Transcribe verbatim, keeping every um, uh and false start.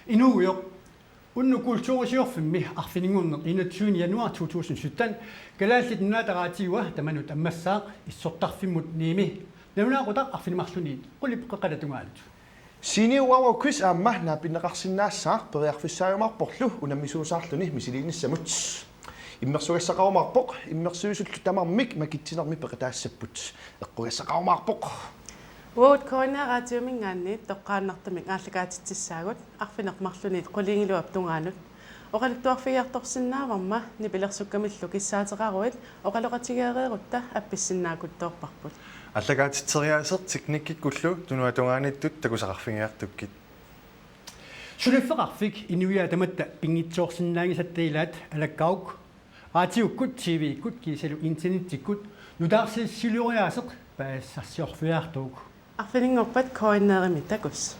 Inuugujoq, unnuk kulturisiorfimmi arfininngorneq enogtyvende januar to tusind sytten Kalaallit Nunaata Raatiua tamanut ammassaaq issortarfimmut Niimi nalunaaqutaq arfineq-marlunniit qulip qeqqata tungaanut. Siniuawa quiz aamma naapinneqarsinnaassaaq periarfissaajumaarporlu unammisuusaarluni misiliinissamut. Immersugassaqarumaarpoq, immersuisullu tamarmik makitsinermi peqataassapput. Eqqugassaqarumaarpoq. Uagut K N R Radiominngaanniit toqqaannartumik aallakaatitsissaagut arfineq-marlunniit qulingiluap tungaanut. Oqaluttuarfigiartorsinnaavarma nipilersukkamillu kissaateqaruit oqaloqatigeereerutta appissinnaakuttoorparput. Aallakaatitseriaaseq teknikkikkullu tunuatungaaniittut takusaqarfigiartukkit. Suliffeqarfik inuiaat tamatta pinngitsoorsinnaanngisatta ilaat alakkaruk. Raatiukkut, T V-kkut kiisalu internettikkut nutaarsiassilioriaaseq paasisarsiorfigiartuuk. Arfininngorpat K N R-imi takuss.